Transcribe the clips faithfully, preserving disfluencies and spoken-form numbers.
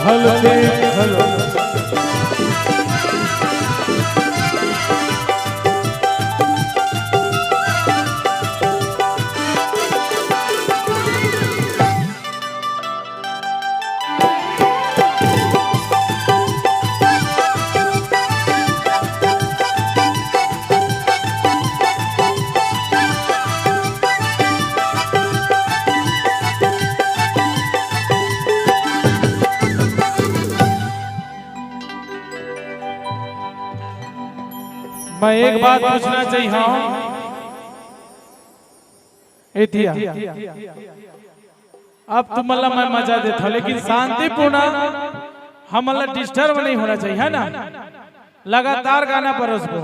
Hello cheque, hello. मैं एक बात पूछना चाहिए, हाँ, एतिया। अब तुमन ला मैं मजा देथव, लेकिन शांतिपूर्ण, हमन ला डिस्टर्ब नहीं होना चाहिए, है ना? लगातार गाना परोसबो।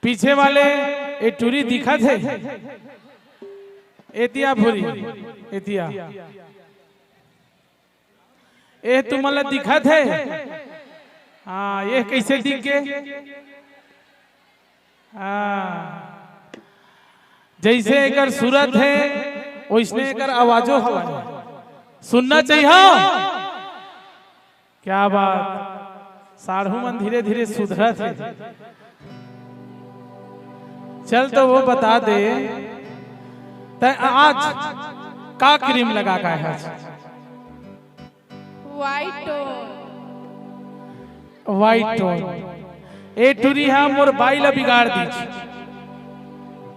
पीछे वाले ए टूरी दिखत हे, एतिया भूरी, एतिया। ए तुमन ला दिखत हे? हाँ, ये कैसे दिख गे? हाँ, जैसे एकर सूरत हे, वैसने एकर आवाजो हवय। सुनना चाहिए, हाँ? क्या बात, साढ़ू मन धीरे धीरे सुधरत हे। चल तो वो बता दे, तै आज का क्रीम लगा के आए हस? White tone. White tone. ए टूरी हा मोर बाई ला बिगाड़ दीस।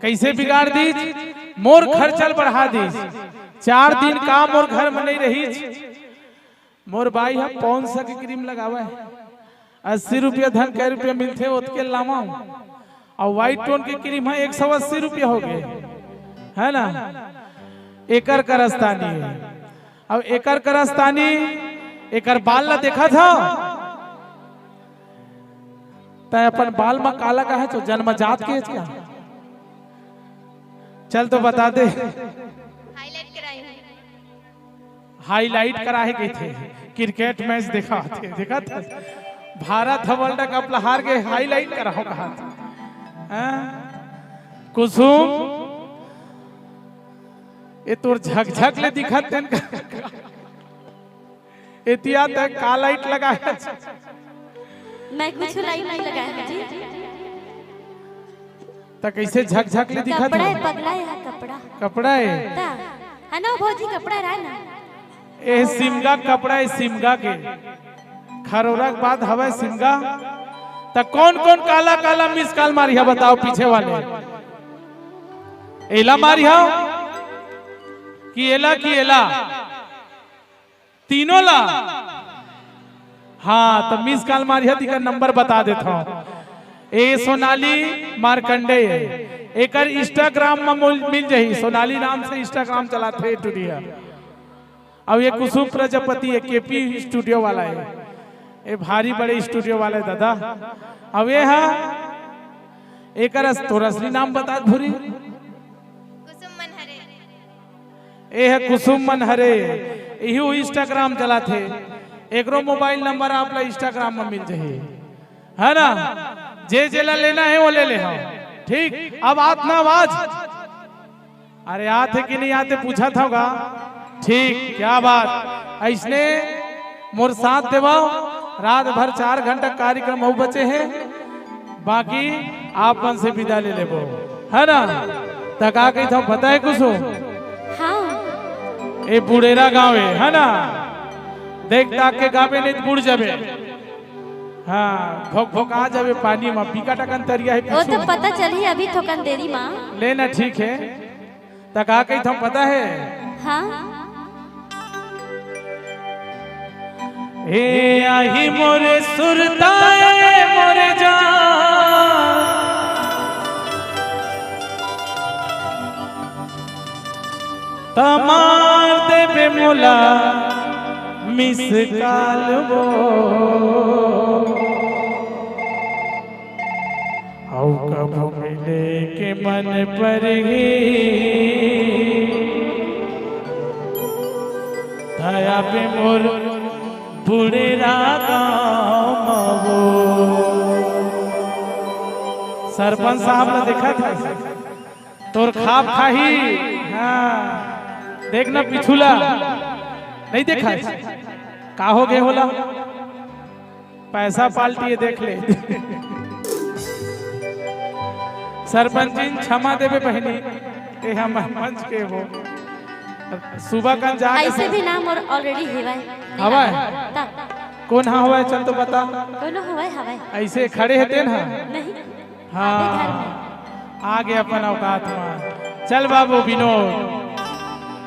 कैसे बिगाड़ दीस? मोर खर्चा ल बढ़ा दीस। चार दिन का मोर घर में नहीं रहीस। मोर बाई हा पौंस के क्रीम लगावे, अस्सी रुपया धन कै रुपया मिलथे, ओतके लावंव। अउ व्हाइट टोन के क्रीम हा एक सौ अस्सी रुपया हो गे, है ना? एकर करस्तानी हे। अब एकर करस्तानी, एकर बाल ला देखत हव? तै अपन बाल म काला काहे छो, जन्मजात के का? चल तो बता दे। हाईलाइट कराए हे। हाईलाइट कराए हे कहिथे, क्रिकेट मैच देखाथे, देखत हस? भारत ह वर्ल्ड कप ला हार गे, हाईलाइट कराहूं कहत हे। हाँ? कुसुम, ए तोर झकझक ले दिखत तेन का? एतिया तै का लाइट लगाए? मैं कुछ लाइट नहीं लगाए हूँ जी। त कैसे झकझक ले दिखत कपड़ा हे? पगला हे, कपड़ा। कपड़ा हे? ता, है ना भौजी, कपड़ा रहा ना। ए सिमगा कपड़ा हे, सिमगा के। खरोरा के बाद हवय सिमगा। त कौन कौन काला काला मिस कॉल मारिहा बताओ पीछे वाले। एला मारिहा कि एला कि एला? तीनों ला। हाँ, त मिस कॉल मारिहा, तेकर नंबर बता देथंव। ए सोनाली मार्कंडेय, एकर Instagram म मिल, मिल जही। सोनाली नाम से Instagram चलाथे टुरी हा। अउ ए कुसुम प्रजापति, ए केपी स्टूडियो वाला हे, ए भारी बड़े स्टूडियो वाला हे दादा। अउ ए हा, एकर अस-, तोर असली नाम बता भूरी। कुसुम मनहरे। ए ह कुसुम मनहरे, इहू Instagram चलाथे। एकरो मोबाइल नंबर आप ला Instagram म मिल जही, है ना? जे जेला लेना हे, वो ले ले। हाँ, ठीक। अब आत ना आवाज, अरे आत हे कि नहीं आत हे, पूछत हंव गा। ठीक, क्या बात। अइसने मोर साथ देवव, रात भर चार घंटा कार्यक्रम अउ बचे हे। बाकी आप मन से विदा ले लेबो, है ना? त का कहिथंव, पता हे कुसुम? हाँ। ए बुड़ेरा गांव हे, है ना? देख ताक के गाबे, नहीं त बुड़ जाबे। हाँ, भोक भोक आ जाबे पानी म, बिकट अकन तरिया हे वो पीछू तो म। पता चलही अभी थोकन देरी मा। ले ना, ठीक हे। त का कहिथंव पता हे? हाँ। हे आही मोरे सुरता ए मोरे जान, त मार देबे मोला मिस कॉल वो। अउ कभू मिले के मन परही, त आबे मोर बुड़ेरा गाँव म वो। सरपंच साहब ला देखत हस, तोर खाब खाही। हाँ, देख ना पिछू ला। नहीं देखा? का हो गए होला? पैसा पार्टी ये देख ले। सरपंचिन, क्षमा देबे बहिनी, ये हम मंच के हो। सुबह कन जाके ऐसे भी नाम और already हवय। हवय? तब। कौन हा हवय, चल तो बता। कोनो हवय, हवय। ऐसे खड़े हे तेन हा? नहीं। हाँ, आगे अपन औकात में। चल बाबू विनोद।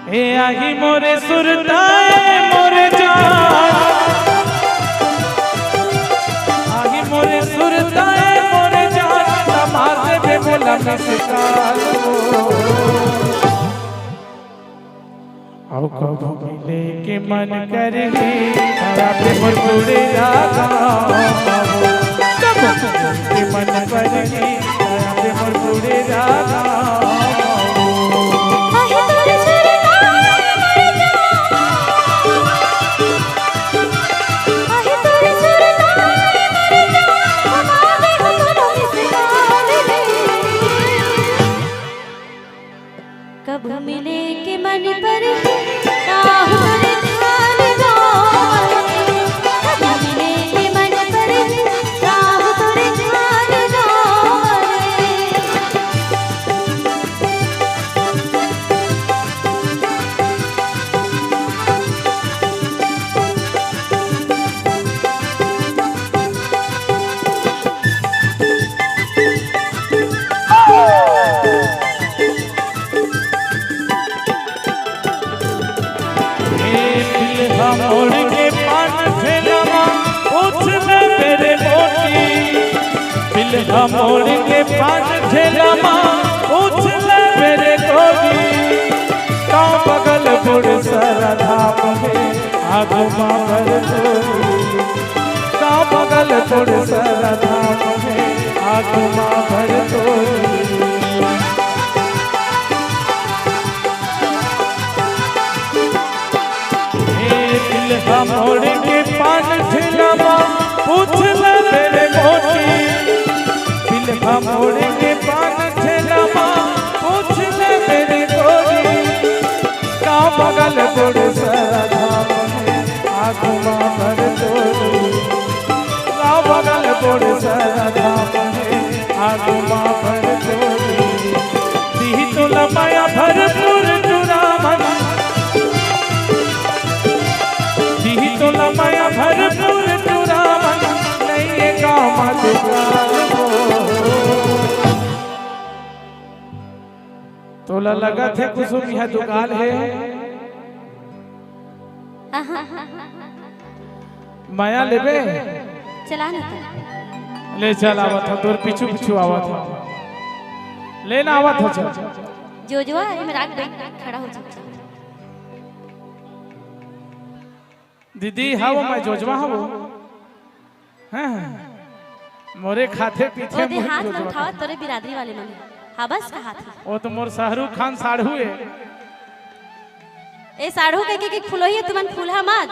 हे आही मोरे सुरताए मोरे जान, आही मोरे सुरताए मोरे जान, तमार देबे मोला miss call हो। अउ कभू मिले के मन करही, तया पे मोर कुड़े राधा। कभू मिले के मन करही, तया पे मोर कुड़े राधा। कभू मिले के मन परही, राहु तोरे ध्यान गावै। कभू मिले के मन परही, राहु तोरे ध्यान गावै। ए पिलहा मोड़ के पान ठेला मा, पूछ ले मेरे मोती। पिलहा मोड़ के पान ठेला मा, पूछ ले मेरे मोती। गाँव बगल गुड़सरा धाम हे, आगू मा भर तोरी। गाँव बगल गुड़सरा धाम हे, आगू मा भर तोरी। ए पिलहा मोड़ के पान ठेला मा, पूछ ले मेरे मोती। पिलहा मोड़ के पान ठेला मा, पूछ ले मेरे मोती। गाँव बगल गुड़सरा धाम हे, आगू मा भर तोरी। गाँव बगल गुड़सरा धाम हे, आगू मा भर तोरी। दिही तोला मया भरपूर टुरावन, दिही तोला मया भरपूर टुरावन, नइये गाँव मा दुकाल हो। तोला लगत हे कुसुम इहाँ दुकाल हे? आहा। मया लेबे? चला ना तो। ले चल, आवत हँव, तोर पीछू पीछू आवत हँव। ले ना, आवत हँव, चल। जोजवा, एमे राख, बैठ, खड़ा हो चुपचाप। दीदी, हव, मैं जोजवा हँव। हाँ, मोरे खाथे पीथे ओदे मोर हाथ जोजवा मन उठावत तोरे बिरादरी वाले मन। हाँ, बस का हाथ हे। ओ तो मोर शाहरुख खान साढ़ू हे। ए साढ़ू कहिके कि फुलोही तुमन फूलहा मत,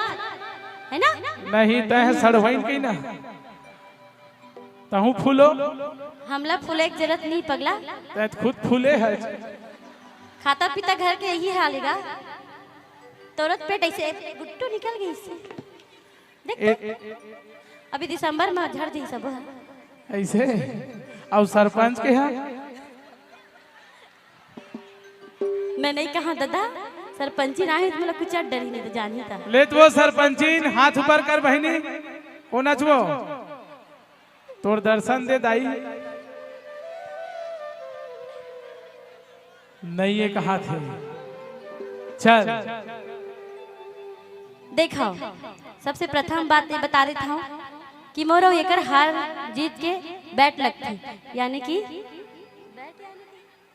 है ना? नहीं, तैं ह सड़वाइन कही ना। तहूँ फूलो। हमला फूले के जरूरत नहीं पगला। तैं तो खुद फूले है। खाता पीता घर के यही हाल हे गा। तोरत पेट ऐसे गुट्टू निकल गई इससे। देख तो। ए- अभी दिसंबर में झड़ जाही सब ह। ऐसे? अउ सरपंच के ह? मैं नहीं कहा दादा, सरपंची ना हे तो मोला कुछ डर ही नहीं तो जान ही था। ले तो वो सरपंचीन हाथ ऊपर कर बहिनी, कोन अच वो? तोर दर्शन दे दाई। नहीं ये कहा थे। चल। देखो, सबसे प्रथम बात ये बता देता हूँ कि मोर अउ एकर हार जीत के बैट लगथे, यानी कि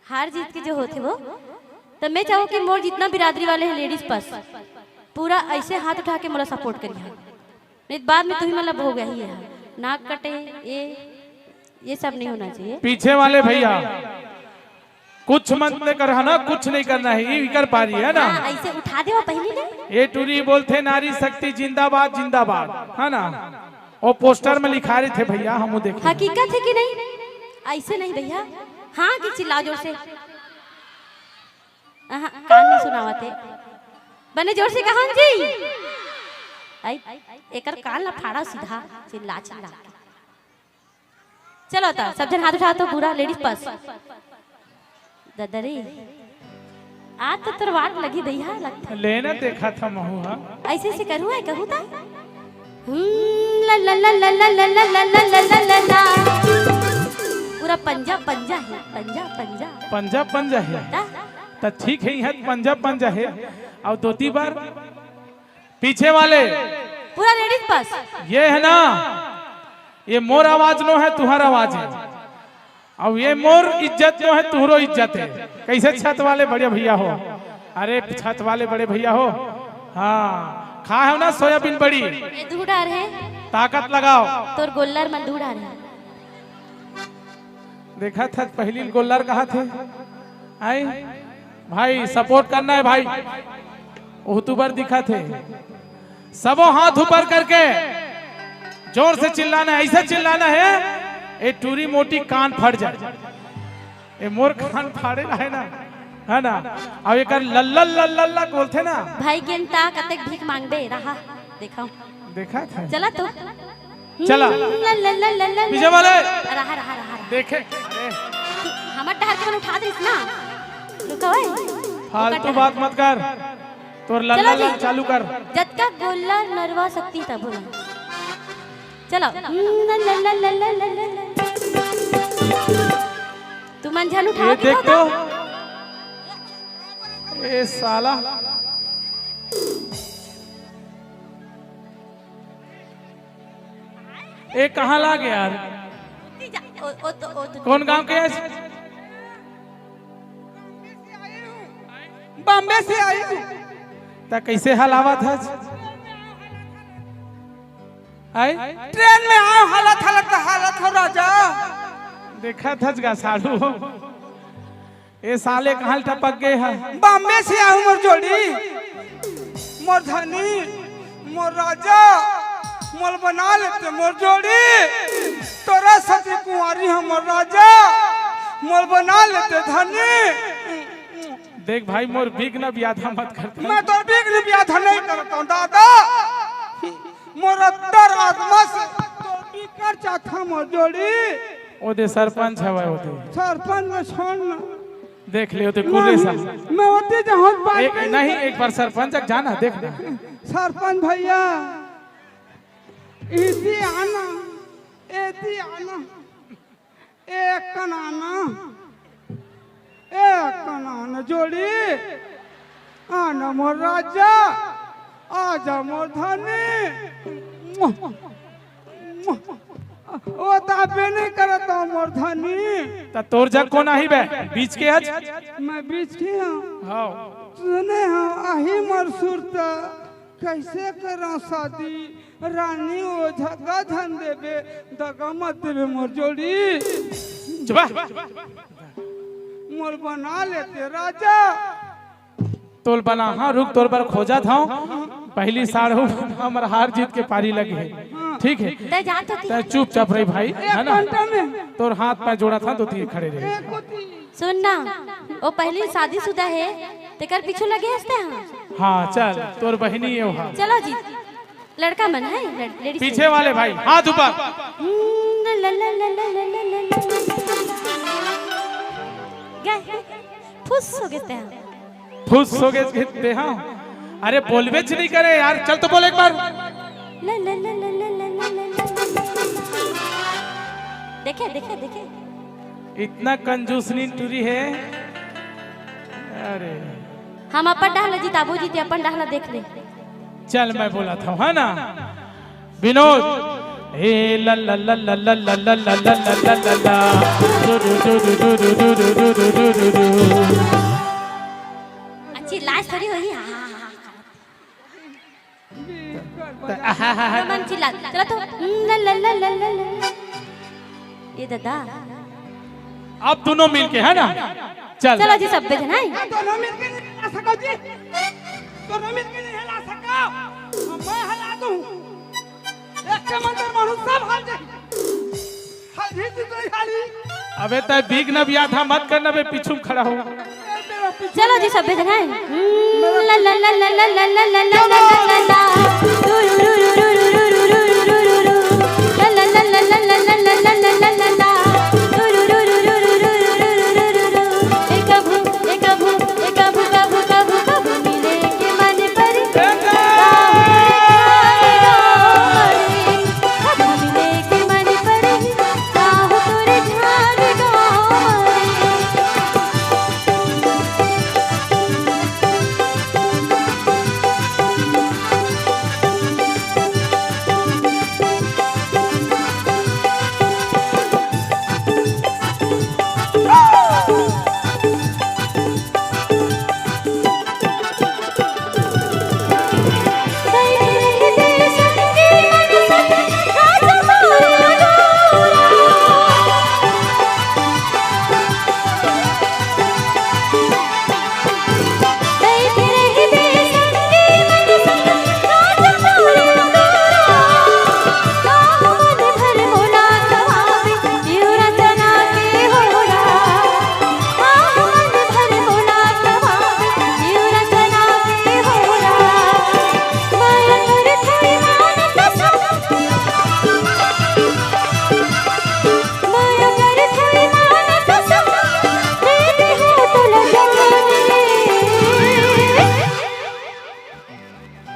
हार जीत के जो होथे वो, तो मैं चाहूँ कि मोर जितना बिरादरी वाले हैं लेडीज बस पूरा ऐसे हाथ उठा के मोला सपोर्ट करिहा, नहीं तो बाद में तुम्ही मतलब हो गया ही है, नाक कटे, ये ये सब नहीं होना चाहिए। पीछे वाले भैया, कुछ मत नहीं कर, है ना, कुछ नहीं करना है, ये कर पा रही है ना। हाँ, ऐसे उठा दे वो पहली ने। ये टूरी बोलथे नारी शक्ति जिंदाबाद, जिंदाबाद, है ना? वो पोस्टर में लिखा रहे थे भैया, हम देखे। हकीकत है कि नहीं? ऐसे नहीं भैया, हाँ कि चिल्लाओ जोर से। आहा, कान में सुनावत है। बने जोर से कहा जी। आई, एकर कान ला फाड़ा सीधा, चिल्ला चिल्ला के। चलो त, सब झन हाथ उठा तो पूरा ladies first। ददरी, आज तो तोर वाट लगी दइहा लगथे। लेना देखा था महू हा। ऐसे से करू है, कहू ता? हम्म, ला, ला, ला। पूरा पंजा, पंजा है, पंजा, पंजा। पंजा, पंजा है। ता? त ठीक है, यहाँ पंजा, पंजा है। अउ दोती बर पीछे वाले। पूरा ladies first। ये है ना, ये मोर आवाज नो है, तुहर आवाज है। अब ये मोर इज्जत नो है, तुहरो इज्जत है। कैसे छत वाले बड़े भैया हो? अरे छत वाले बड़े भैया हो, हाँ, खा हो ना सोयाबीन बड़ी। ये दू डार है। ताकत लगाओ। तोर गोल्लर मन दू डार है। देखा था पहली गोल्लर कहा थे। आई भाई, support करना है भाई। ओह तुबर दिखा थे। सबो हाथ ऊपर करके जोर से चिल्लाना है, ऐसा चिल्लाना है, ए टूरी मोटी कान फट जाए। ए मोर कान फाड़े ला है ना, है ना? अब एकर लल्लल लल्लल ला बोलथे ना। भाई गेंता कतेक भीख मांगबे रहा, देखा। देखा था। चला तो। चला। ला, ला, ला, ला, ला, ला। पीछे वाले। रहा, रहा, रहा, रहा। देखे। अरे। हमर डहर के मन उठा दिस ना। रुका ओए। फालतू बात मत कर। तोर लल्ला चलो जी। ला चालू कर। जतका गोल्लर नरवा शक्ति तब होला। चलो। ला, ला, ला। तुमन झन उठाओ ये कि देख तो। ए साला। ए कहाँ लागे यार? ओ, ओ तो, ओ तो कौन गांव के है? बॉम्बे से आई हूँ। त कैसे हलावत हस? आई? ट्रेन में आओ, हालत, हालत, हालत हो राजा। देखा थस गा साढ़ू। ए साले कहाँ टपक गए है? बॉम्बे से आऊ मोर जोड़ी, मोर धनी, मोर राजा, मोल बना लेते मोर जोड़ी। तोरा सती कुंवारी हम मोर राजा, मोल बना लेते धनी। देख भाई, मोर विघ्न ब्याधा मत करता। मैं तोर विघ्न ब्याधा नहीं करता हूँ दादा। मोर अंतर आत्मा से तोर विघ्न चाहता मोर जोड़ी। ओदे सरपंच हवय ओदे। सरपंच में छोड़ ना। देख ले ओदे कुर्रे सा। मैं ओदे जहाँ बात एक, नहीं, एक बार सरपंच तक जाना, देख ना। सरपंच भैया, इसी आना, एती आना, एक कनाना, एक कनाना जोड़ी, आना मोर राजा, आजा मोर धनी। ओ ताबे नहीं करत हो मोर धनी। त तोर जग कोन आही बे? बीच के हच? मैं बीच के हूँ। हाँ। सुने हो, आही मोर सुरता, कैसे करो शादी? रानी ओ झका धन देबे, दगा मत देबे मोर जोड़ी। चुप। मोर बना लेते राजा। तोल बना, हाँ, रुक, तोर बर खोजत हूँ। पहली साढ़ू हमर हार जीत के पारी लगे है। ठीक है? तै जा तो ती। तै चुपचाप रही भाई, एक है ना? घंटा में। तोर हाथ पैर जोड़ा था तो ती खड़े रहे। एक होती। सुन ना, वो पहली शादीशुदा है, तेकर पीछू लगे हंसते हैं। हाँ, चल, तोर बहिनी ये हा। चलो जी, लड़का मन है, लड़-, लेडीज पीछे वाले भाई, हाथ ऊपर। हम्म, ला, ला, ला। गए, फुस हो गए ते हैं। फुस हो गए ते हैं। अरे बोलबे च नहीं करे यार, चल तो बोल एक बार। ला, ला, ला। देखे, देखे, देखे। इतना कंजूसनीन टूरी है। अरे। हम अपन डहला जिताबो जी, ते अपन डहला देख ले। चल, मैं बोला था, है ना? विनोद। ए ला ला ला। अच्छी लाज थोड़ी होई, हाँ, हाँ, हाँ, हाँ। मन चिल्ला, चला तो। ला, ला, ला। ये दादा। अब दोनों मिलके, है ना? चल। चलो जी, सब झन, हैं? दोनों मिलके नहीं हिला सको जी। दोनों मिलके नहीं हिला सको। मैं हिला दूं। एक के मंतर मानू सब हाल जाए। हाल ही तू तो हाल ही। अबे तय बीग न बिया था, मत करना बे, पीछू में खड़ा हो। ए, तेरा चलो जी, सब झन है।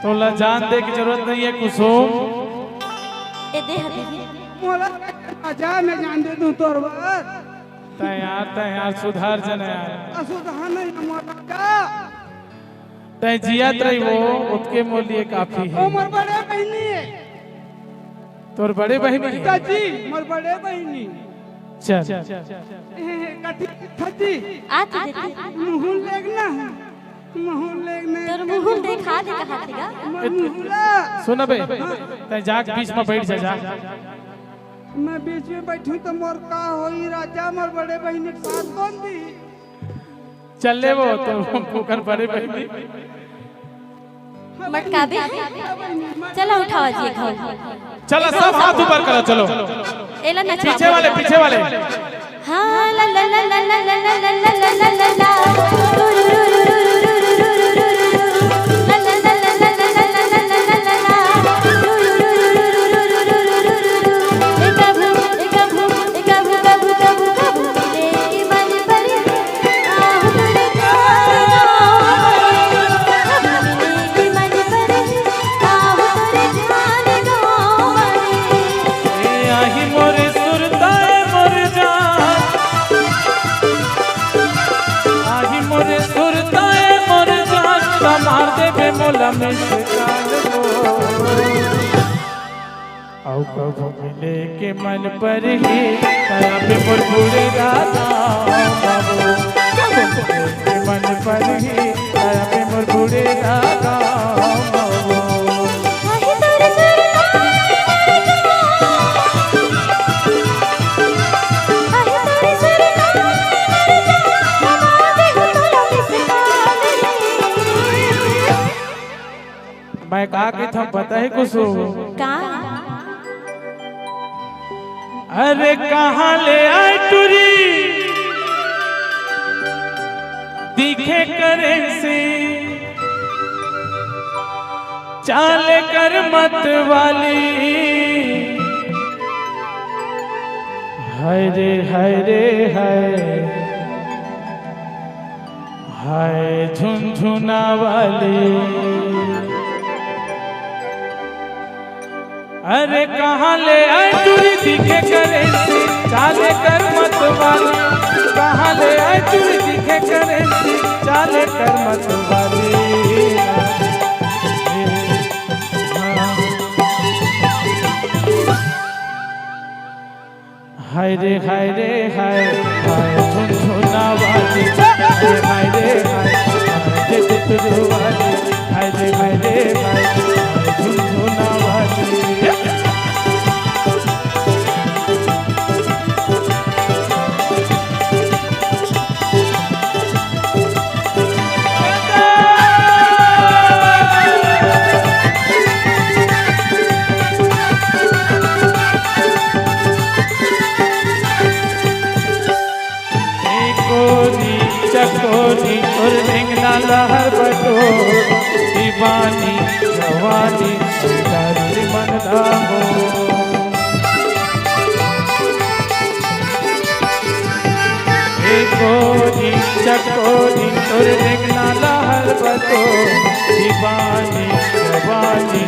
तोला जान दे के जरूरत नहीं है कुसुम। ए दे हबीबी। मोला राजा मैं जान दे दूं तोर बर। तै यार, तै यार सुधार जन यार। असुधार नहीं है मोर राजा। तै जियत रही वो, ओतके मोर लिए काफी है। ओ मोर बड़े बहिनी है। तोर बड़े बहिनी है? जी, मोर बड़े बहिनी। चल। ए, कथी, कथी? आ तो देती। मुहुल लेगना है। मुहुल लेगना है। तोर मुहुल देखा दे कहा थे गा? मोर मुहुला। सुन बे, तै जाके बीच में बैठ जा, जा। मैं बीच में बैठूं तो मोर का होई राजा, मोर बड़े बहिनी के साथ कौन दी? चल ले वो तो ओकर बड़े बहिनी। मटकाबे? चलो उठाओ जी, खाओ। चलो सब हाथ ऊपर करो, चलो। एला नचा। पीछे वाले, पीछे वाले। हाँ, ला, ला, ला। ए, आही मोरे सुरता ए मोर जान, आही मोरे सुरता ए मोर जान, त मार देबे मोला मिस काल वो। अउ कभू मिले के मन परही, तया पे मोर बूढ़े दादा बाबू। कभू मिले के मन परही, तया पे मोर बूढ़े दादा बाबू। मैं का कहिथंव पता हे कुसुम? का? अरे कहाँ ले आए टुरी दिखे करे से, चाल कर मत वाली। हाय रे, हाय रे, हाय। हाय झुनझुना वाली, अरे कहाँ ले आए टुरी दिखे करे से, चाल कर मत वाली। कहाँ ले आए टुरी दिखे करे से, चाल कर मत वाली। हाय रे, हाय रे, हाय, हाय झुनझुना वाली। हाय रे, हाय रे, हाय, हाय रे तुतरू वाली। हाय रे, हाय रे, हाय, हाय झुनझुना वाली। ए कोरी चकोरी तोर तारी मन ला मोर। ए गोरी चकोरी तोर देखना लहर बतो, दीवानी जवानी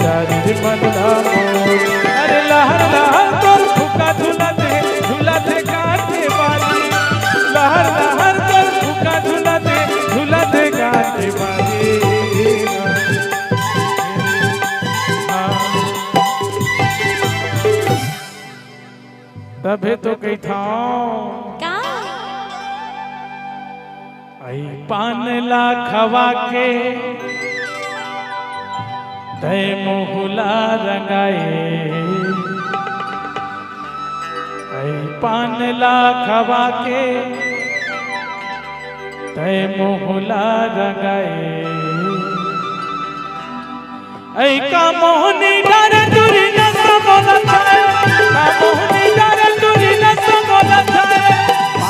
तारी मन ला मोर। अरे लहर लहर तोर फुका झुलत हे, झुलत हे कांटे बाली। लहर लहर तोर फुका झुलत हे, झुलत हे कांटे बाली। तभे तो कहिथंव। का? अई पान ला खवा के तय मुँह ला रंगाए। अई पान ला खवा के तय मुँह ला रंगाए। ऐ का मोहनी डारे तुरी नस मोला छाए, का मोहनी डारे तुरी नस मोला छाए।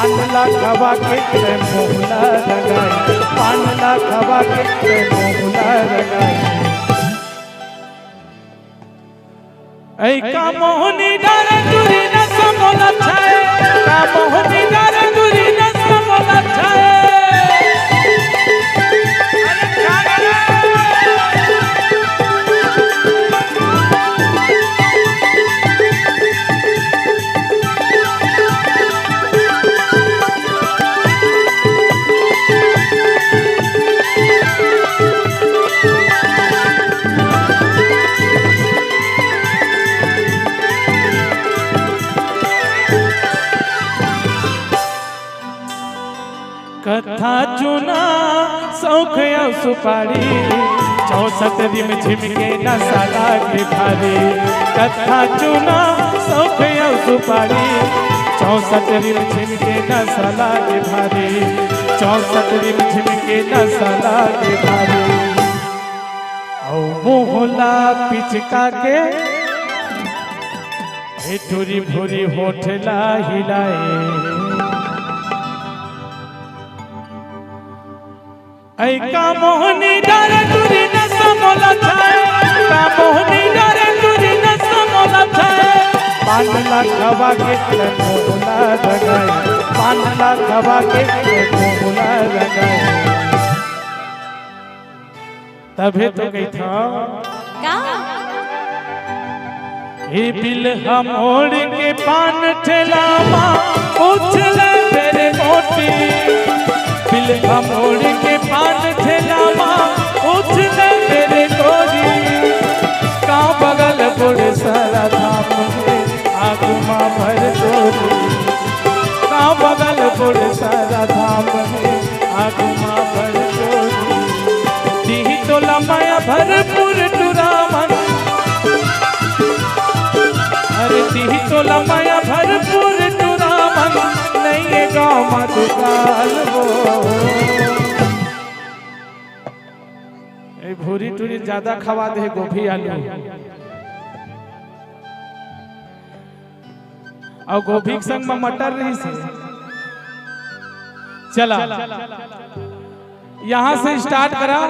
पान ला खवा के तय मुँह ला रंगाए, पान ला खवा के तय मुँह ला रंगाए। ऐ का मोहनी डारे तुरी नस मोला छाए, का मोहनी डारे तुरी नस मोला छाए। अरे छा गया। कत्था चूना सौंफ अउ सुपारी, चौसठ रिमझिम के नसा लागे भारी। कत्था चूना सौंफ अउ सुपारी, चौसठ रिमझिम के नसा लागे भारी। चौसठ रिमझिम के नसा लागे भारी। अउ मुँह ला पिचका के ए टुरी भुरी होठ ला हिलाए। ऐ का मोहनी डारे टुरी नस मोला छाए, का मोहनी डारे टुरी नस मोला छाए। पान ला खवा के तय मुँह ला रंगाए, पान ला खवा के तय मुँह ला रंगाए। तभे तो कहिथंव। का? ए बिलहा मोड़ के पान ठेला मा, पूछ ले मेरे मोटी। बिलहा मोड़ के पान ठेला मा, पूछ ले मेरे गोरी। का बगल गुड़सरा धाम हे, आगू मा भर तोरी। का बगल गुड़सरा धाम हे, आगू मा भर तोरी। दिही तोला मया भरपूर टुरा मन। अरे दिही तोला मया भरपूर टुरा मन। नइये गाँव मा दुकाल वो। ए भुरी टुरी जादा खवा दे गोभी आलू। अउ गोभी के संग म मटर रहिस हे। चला, यहाँ से start करा,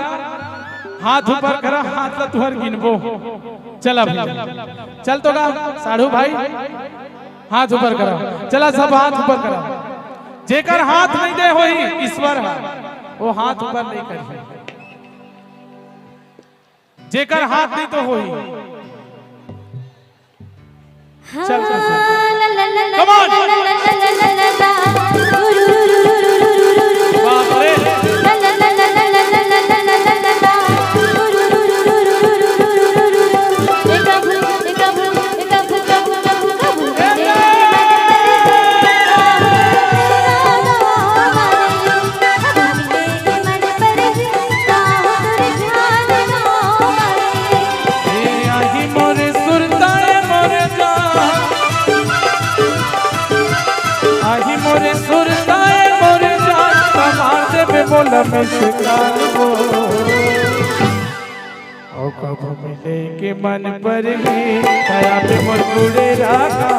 हाथ ऊपर करा, हाथ ला तुँहर गिनबो। चला भैया, चल तो गा साढ़ू भाई, हाथ ऊपर करा। चला सब हाथ ऊपर करा। जेकर हाथ नइ दे होही ईश्वर ह, वो हाथ ऊपर नइ करही। जेकर हाथ नइ तो होही। चल, चल, चल। Come on। बाप रे। ए आही मोरे सुरता ए मोरे जान, आही मोरे सुरता ए मोरे जान, त मार देबे मोला मिस कॉल वो। ओ कभू मिले के मन परही, तया पे मोर कुड़े राखा।